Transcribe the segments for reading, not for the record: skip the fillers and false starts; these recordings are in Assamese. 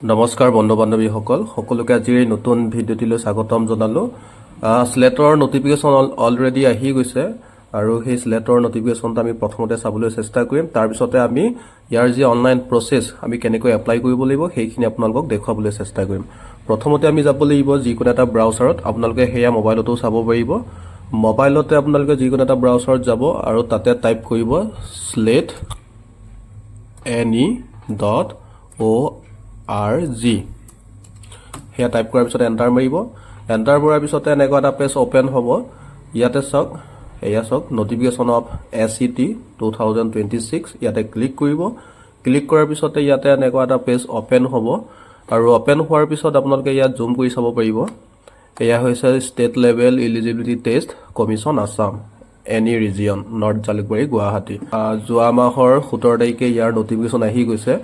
নমস্কাৰ বন্ধু বান্ধৱীসকল, সকলোকে আজিৰ এই নতুন ভিডিঅ'টিলৈ স্বাগতম জনালোঁ। শ্লেটৰ নটিফিকেশ্যন অলৰেডি আহি গৈছে আৰু সেই শ্লেটৰ নটিফিকেশ্যনটো আমি প্ৰথমতে চাবলৈ চেষ্টা কৰিম। তাৰপিছতে আমি ইয়াৰ যি অনলাইন প্ৰচেছ, আমি কেনেকৈ এপ্লাই কৰিব লাগিব, সেইখিনি আপোনালোকক দেখুৱাবলৈ চেষ্টা কৰিম। প্ৰথমতে আমি যাব লাগিব যিকোনো এটা ব্ৰাউচাৰত। আপোনালোকে সেয়া মোবাইলতো চাব পাৰিব। মোবাইলতে আপোনালোকে যিকোনো এটা ব্ৰাউচাৰত যাব আৰু তাতে টাইপ কৰিব sletne.org। সেয়া টাইপ কৰাৰ পিছত এণ্টাৰ মাৰিব। এণ্টাৰ মৰাৰ পিছতে এনেকুৱা এটা পেজ অ'পেন হ'ব। ইয়াতে চাওক, এয়া চাওক, notification of SET 2026। ইয়াতে ক্লিক কৰিব। ক্লিক কৰাৰ পিছতে ইয়াতে এনেকুৱা এটা পেজ অ'পেন হ'ব আৰু অ'পেন হোৱাৰ পিছত আপোনালোকে ইয়াত জুম কৰি চাব পাৰিব। এয়া হৈছে State Level Eligibility Test Commission, Assam, NE Region, North Jalukbari, Guwahati. যোৱা মাহৰ 17 তাৰিখে ইয়াৰ নটিফিকেশ্যন আহি গৈছে।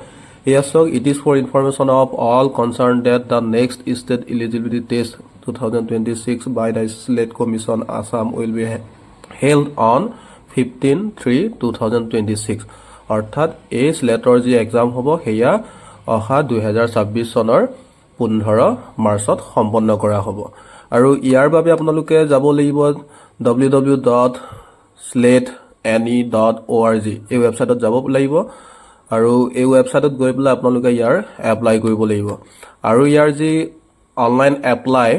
এয়া চাওক, "It is for information of all concerned that the next State Eligibility Test 2026 by the SLET Commission, Assam will be held on 15/3/2026." অৰ্থাৎ এই শ্লেটৰ যি এক্সাম হ'ব, সেয়া অহা 2026 চনৰ 15 মাৰ্চত সম্পন্ন কৰা হ'ব। আৰু ইয়াৰ বাবে আপোনালোকে যাব লাগিব ww.sletne.org, এই ৱেবছাইটত যাব লাগিব আৰু এই ৱেবছাইটত গৈ পেলাই আপোনালোকে ইয়াৰ এপ্লাই কৰিব লাগিব। আৰু ইয়াৰ যি অনলাইন এপ্লাই,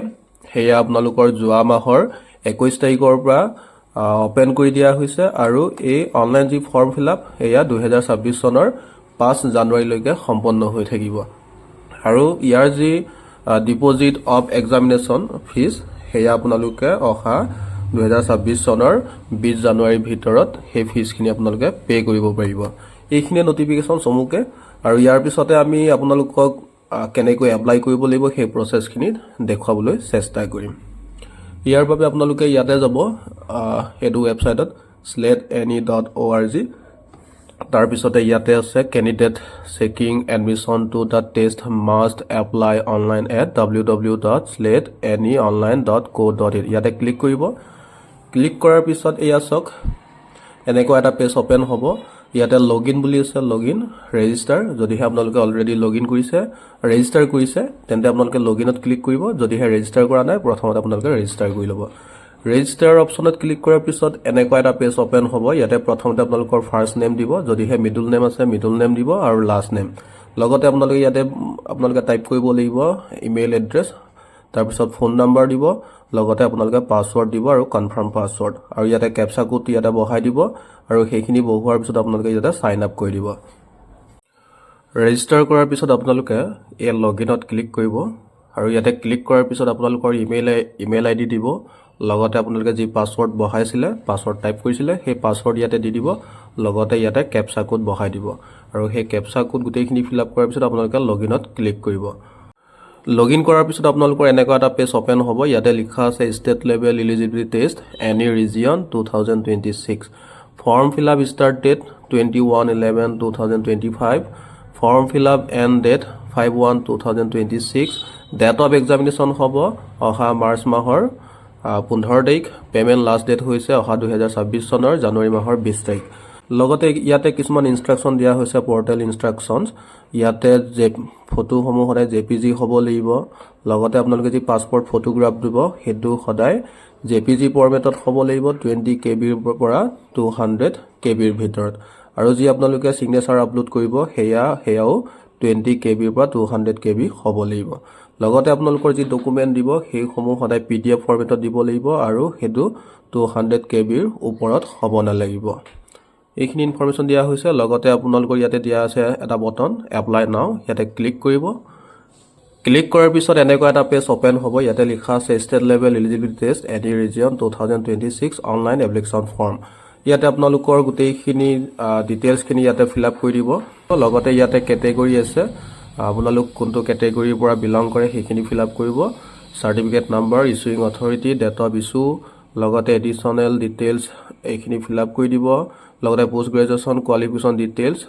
সেয়া আপোনালোকৰ যোৱা মাহৰ 21 তাৰিখৰ পৰা অ'পেন কৰি দিয়া হৈছে আৰু এই অনলাইন যি ফৰ্ম ফিল আপ, সেয়া 2026 চনৰ 5 জানুৱাৰীলৈকে সম্পন্ন হৈ থাকিব। আৰু ইয়াৰ যি ডিপ'জিট অফ এক্সামিনেশ্যন ফিজ, সেয়া আপোনালোকে অহা 2026 চনৰ 20 জানুৱাৰীৰ ভিতৰত সেই ফিজখিনি আপোনালোকে পে' কৰিব পাৰিব। এইখিনিয়ে নটিফিকেশ্যন চমুকে। আৰু ইয়াৰ পিছতে আমি আপোনালোকক কেনেকৈ এপ্লাই কৰিব লাগিব, সেই প্ৰচেছখিনি দেখুৱাবলৈ চেষ্টা কৰিম। ইয়াৰ বাবে আপোনালোকে ইয়াতে যাব, এইটো ৱেবছাইটত, sletne.org। তাৰপিছতে ইয়াতে আছে, "Candidate seeking admission to the test must apply online at ww.sletneonline.co.in." ইয়াতে ক্লিক কৰিব। ক্লিক কৰাৰ পিছত এয়া চাওক, এনেকুৱা এটা পেজ অ'পেন হ'ব। ইয়াতে লগ ইন বুলি আছে, লগ ইন, ৰেজিষ্টাৰ। যদিহে আপোনালোকে অলৰেডি লগ ইন কৰিছে, ৰেজিষ্টাৰ কৰিছে, তেন্তে আপোনালোকে লগ ইনত ক্লিক কৰিব। যদিহে ৰেজিষ্টাৰ কৰা নাই, প্ৰথমতে আপোনালোকে ৰেজিষ্টাৰ কৰি ল'ব। ৰেজিষ্টাৰ অপশ্যনত ক্লিক কৰাৰ পিছত এনেকুৱা এটা পেজ অ'পেন হ'ব। ইয়াতে প্ৰথমতে আপোনালোকৰ ফাৰ্ষ্ট নেম দিব, যদিহে মিডল নেম আছে মিডল নেম দিব আৰু লাষ্ট নেম। লগতে আপোনালোকে ইয়াতে আপোনালোকে টাইপ কৰিব লাগিব ইমেইল এড্ৰেছ, তাৰপিছত ফোন নাম্বাৰ দিব, লগতে আপোনালোকে পাছৱৰ্ড দিব আৰু কনফাৰ্ম পাছৱৰ্ড আৰু ইয়াতে কেপচা কোড ইয়াতে বহাই দিব। আৰু সেইখিনি বহোৱাৰ পিছত আপোনালোকে ইয়াতে চাইন আপ কৰি দিব। ৰেজিষ্টাৰ কৰাৰ পিছত আপোনালোকে এই লগ ইনত ক্লিক কৰিব আৰু ইয়াতে ক্লিক কৰাৰ পিছত আপোনালোকৰ ইমেইল আই ডি দিব। লগতে আপোনালোকে যি পাছৱৰ্ড বহাইছিলে, পাছৱৰ্ড টাইপ কৰিছিলে, সেই পাছৱৰ্ড ইয়াতে দি দিব। লগতে ইয়াতে কেপচা কোড বহাই দিব আৰু সেই কেপচা কোড গোটেইখিনি ফিল আপ কৰাৰ পিছত আপোনালোকে লগ ইনত ক্লিক কৰিব। লগ ইন কৰাৰ পিছত আপোনালোকৰ এনেকুৱা এটা পেজ অ'পেন হ'ব। ইয়াতে লিখা আছে, "State Level Eligibility Test, NE Region, 2026, form fill up start date 21/11/2025, form fill up end date 5/1/2026, date of examination হ'ব অহা মাৰ্চ মাহৰ 15 তাৰিখ, পে'মেণ্ট লাষ্ট ডেট হৈছে অহা 2026 চনৰ জানুৱাৰী মাহৰ 20 তাৰিখ।" লগতে ইয়াতে কিছুমান ইনষ্ট্ৰাকশ্যন দিয়া হৈছে, পৰ্টেল ইনষ্ট্ৰাকশ্যনছ। ইয়াতে যে ফটোসমূহ সদায় জেপিজি হ'ব লাগিব। লগতে আপোনালোকে যি পাছপৰ্ট ফটোগ্ৰাফ দিব, সেইটো সদায় জেপিজি ফৰ্মেটত হ'ব লাগিব, 20 কেবিৰ পৰা 200 কেবিৰ ভিতৰত। আৰু যি আপোনালোকে ছিগনেচাৰ আপলোড কৰিব, সেয়াও 20 কেবিৰ পৰা 200 কেবি হ'ব লাগিব। লগতে আপোনালোকৰ যি ডকুমেণ্ট দিব, সেইসমূহ সদায় পিডিএফ ফৰ্মেটত দিব লাগিব আৰু সেইটো 200 কেবিৰ ওপৰত হ'ব নালাগিব। এইখিনি ইনফৰ্মেশ্যন দিয়া হৈছে। লগতে আপোনালোকৰ ইয়াতে দিয়া আছে এটা বটন, এপ্লাই নাও। ইয়াতে ক্লিক কৰিব। ক্লিক কৰাৰ পিছত এনেকুৱা এটা পেজ অ'পেন হ'ব। ইয়াতে লিখা আছে, "State Level Eligibility Test, NE Region, 2026, online application form." ইয়াতে আপোনালোকৰ গোটেইখিনি ডিটেইলছখিনি ইয়াতে ফিল আপ কৰি দিব। লগতে ইয়াতে কেটেগৰী আছে, আপোনালোক কোনটো কেটেগৰীৰ পৰা বিলং কৰে, সেইখিনি ফিল আপ কৰিব। Certificate number, issuing authority, date of issue, লগতে এডিশ্যনেল ডিটেইলছ, এইখিনি ফিল আপ কৰি দিব। লগতে পষ্ট গ্ৰেজুৱেশ্যন কোৱালিফিকেশ্যন ডিটেইলছ,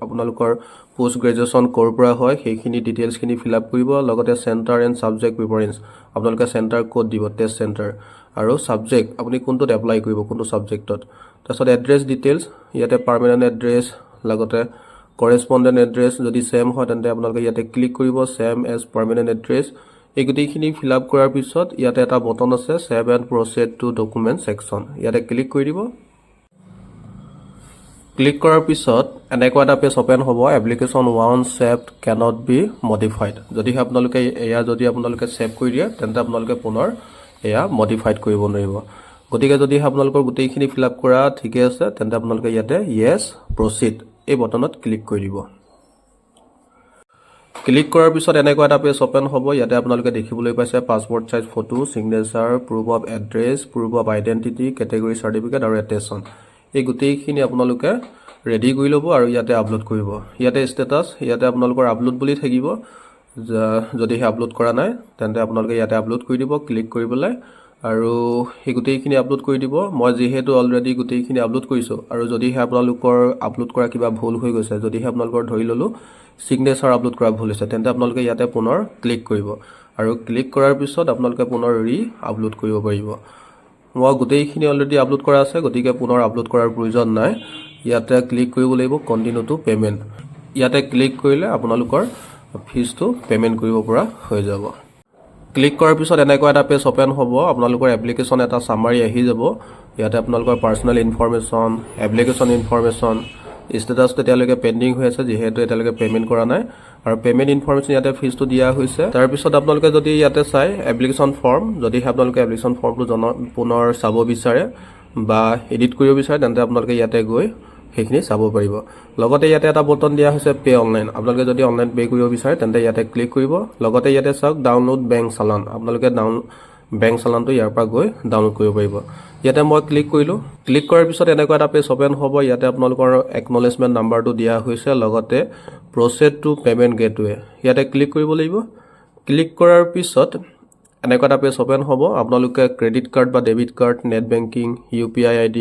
আপোনালোকৰ পষ্ট গ্ৰেজুৱেশ্যন ক'ৰ পৰা হয়, সেইখিনি ডিটেইলছখিনি ফিল আপ কৰিব। লগতে চেণ্টাৰ এণ্ড ছাবজেক্ট প্ৰিফাৰেঞ্চ, আপোনালোকে চেণ্টাৰ ক'ত দিব, টেষ্ট চেণ্টাৰ, আৰু ছাবজেক্ট আপুনি কোনটোত এপ্লাই কৰিব, কোনটো ছাবজেক্টত। তাৰপিছত এড্ৰেছ ডিটেইলছ, ইয়াতে পাৰ্মানেণ্ট এড্ৰেছ, লগতে কৰেচপণ্ডেণ্ট এড্ৰেছ যদি ছেম হয়, তেন্তে আপোনালোকে ইয়াতে ক্লিক কৰিব, ছেম এজ পাৰ্মানেণ্ট এড্ৰেছ। এই গোটেইখিনি ফিল আপ কৰাৰ পিছত ইয়াতে এটা বটন আছে, "Save and proceed to document section"। ইয়াতে ক্লিক কৰি দিব। ক্লিক কৰাৰ পিছত এনেকুৱা এটা পেজ অ'পেন হ'ব, application one save cannot B modified. যদিহে আপোনালোকে এয়া যদি আপোনালোকে ছেভ কৰি দিয়ে, তেন্তে আপোনালোকে পুনৰ এয়া মডিফাইড কৰিব নোৱাৰিব। গতিকে যদি আপোনালোকৰ গোটেইখিনি ফিল আপ কৰা ঠিকে আছে, তেন্তে আপোনালোকে ইয়াতে য়েছ, প্ৰচিড এই বটনত ক্লিক কৰি দিব। ক্লিক কৰাৰ পিছত এনেকুৱা এটা পেজ অ'পেন হ'ব। ইয়াতে আপোনালোকে দেখিবলৈ পাইছে passport size photo, signature, proof of address, proof of identity, category certificate আৰু এটেচন। এই গোটেইখিনি আপোনালোকে ৰেডি কৰি ল'ব আৰু ইয়াতে আপলোড কৰিব। ইয়াতে ষ্টেটাছ, ইয়াতে আপোনালোকৰ আপলোড বুলি থাকিব। যদিহে আপলোড কৰা নাই, তেন্তে আপোনালোকে ইয়াতে আপলোড কৰি দিব ক্লিক কৰি পেলাই আৰু সেই গোটেইখিনি আপলোড কৰি দিব। মই যিহেতু অলৰেডি গোটেইখিনি আপলোড কৰিছোঁ আৰু যদিহে আপোনালোকৰ আপলোড কৰা কিবা ভুল হৈ গৈছে, যদিহে আপোনালোকৰ ধৰি ল'লোঁ ছিগনেচাৰ আপলোড কৰা ভুল হৈছে, তেন্তে আপোনালোকে ইয়াতে পুনৰ ক্লিক কৰিব আৰু ক্লিক কৰাৰ পিছত আপোনালোকে পুনৰ ৰি আপলোড কৰিব পাৰিব। মই গোটেইখিনি অলৰেডি আপলোড কৰা আছে, গতিকে পুনৰ আপলোড কৰাৰ প্ৰয়োজন নাই। ইয়াতে ক্লিক কৰিব লাগিব কণ্টিনিউ টু পে'মেণ্ট। ইয়াতে ক্লিক কৰিলে আপোনালোকৰ ফিজটো পে'মেণ্ট কৰিব পৰা হৈ যাব। ক্লিক কৰাৰ পিছত এনেকুৱা এটা পেজ অ'পেন হ'ব। আপোনালোকৰ এপ্লিকেশ্যন এটা চামাৰী আহি যাব। ইয়াতে আপোনালোকৰ পাৰ্চনেল ইনফৰমেশ্যন, এপ্লিকেশ্যন ইনফৰমেশ্যন, ষ্টেটাছটো এতিয়ালৈকে পেণ্ডিং হৈ আছে, যিহেতু এতিয়ালৈকে পে'মেণ্ট কৰা নাই আৰু পে'মেণ্ট ইনফৰমেশ্যন, ইয়াতে ফিজটো দিয়া হৈছে। তাৰপিছত আপোনালোকে যদি ইয়াতে চাই এপ্লিকেশ্যন ফৰ্ম, যদিহে আপোনালোকে এপ্লিকেশ্যন ফৰ্মটো পুনৰ চাব বিচাৰে বা এডিট কৰিব বিচাৰে, তেন্তে আপোনালোকে ইয়াতে গৈ সেইখিনি চাব পাৰিব। লগতে ইয়াতে এটা বটন দিয়া হৈছে পে' অনলাইন। আপোনালোকে যদি অনলাইন পে' কৰিব বিচাৰে, তেন্তে ইয়াতে ক্লিক কৰিব। লগতে ইয়াতে চাওক ডাউনলোড বেংক চালান। আপোনালোকে বেংক চালানটো ইয়াৰ পৰা গৈ ডাউনলোড কৰিব পাৰিব। ইয়াতে মই ক্লিক কৰিলোঁ। ক্লিক কৰাৰ পিছত এনেকুৱা এটা পেজ অ'পেন হ'ব। ইয়াতে আপোনালোকৰ একনলেজমেণ্ট নাম্বাৰটো দিয়া হৈছে, লগতে প্ৰচেড টু পে'মেণ্ট গেটৱে, ইয়াতে ক্লিক কৰিব লাগিব। ক্লিক কৰাৰ পিছত এনেকুৱা এটা পেজ অ'পেন হ'ব। আপোনালোকে ক্ৰেডিট কাৰ্ড বা debit card, net banking, UPI ID,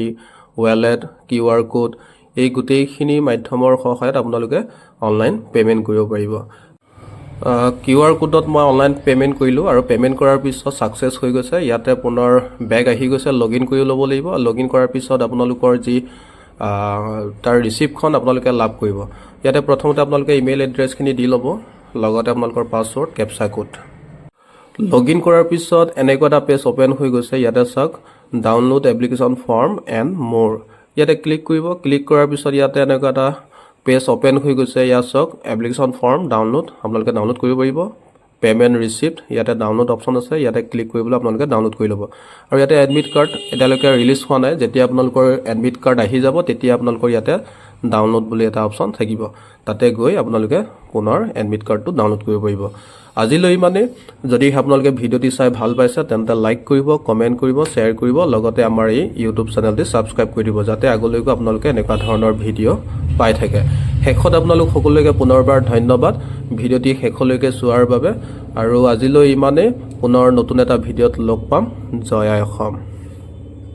wallet, QR code, এই গোটেইখিনি মাধ্যমৰ সহায়ত আপোনালোকে অনলাইন পে'মেণ্ট কৰিব পাৰিব। কিউ আৰ কোডত মই অনলাইন পে'মেণ্ট কৰিলোঁ আৰু পে'মেণ্ট কৰাৰ পিছত ছাকচেছ হৈ গৈছে। ইয়াতে পুনৰ বেক আহি গৈছে। লগ ইন কৰি ল'ব লাগিব। লগ ইন কৰাৰ পিছত আপোনালোকৰ যি তাৰ ৰিচিপ্টখন আপোনালোকে লাভ কৰিব। ইয়াতে প্ৰথমতে আপোনালোকে ইমেইল এড্ৰেছখিনি দি ল'ব, লগতে আপোনালোকৰ password, captcha code. Log in কৰাৰ পিছত এনেকুৱা এটা পেজ অ'পেন হৈ গৈছে। ইয়াতে চাওক "Download application form and more"। ইয়াতে ক্লিক কৰিব। ক্লিক কৰাৰ পিছত ইয়াতে এনেকুৱা এটা পেজ অ'পেন হৈ গৈছে। ইয়াত চাওক এপ্লিকেশ্যন ফৰ্ম ডাউনলোড, আপোনালোকে ডাউনলোড কৰিব পাৰিব। পে'মেণ্ট ৰিচিপ্ট, ইয়াতে ডাউনলোড অপশ্যন আছে। ইয়াতে ক্লিক কৰিবলৈ আপোনালোকে ডাউনলোড কৰি ল'ব। আৰু ইয়াতে এডমিট কাৰ্ড এতিয়ালৈকে ৰিলিজ হোৱা নাই। যেতিয়া আপোনালোকৰ এডমিট কাৰ্ড আহি যাব, তেতিয়া আপোনালোকৰ ইয়াতে ডাউনলোড বুলি এটা অপশ্যন থাকিব। তাতে গৈ আপোনালোকে পুনৰ এডমিট কাৰ্ডটো ডাউনলোড কৰিব পাৰিব। আজিলৈ ইমানেই। যদি আপোনালোকে ভিডিঅ'টি চাই ভাল পাইছে, তেন্তে লাইক কৰিব, কমেণ্ট কৰিব, শ্বেয়াৰ কৰিব, লগতে আমাৰ এই ইউটিউব চেনেলটি ছাবস্ক্ৰাইব কৰি দিব, যাতে আগলৈকো আপোনালোকে এনেকুৱা ধৰণৰ ভিডিঅ' পাই থাকে। শেষত আপোনালোক সকলোকে পুনৰবাৰ ধন্যবাদ ভিডিঅ'টি শেষলৈকে চোৱাৰ বাবে। আৰু আজিলৈ ইমানেই। পুনৰ নতুন এটা ভিডিঅ'ত লগ পাম। জয় আই অসম।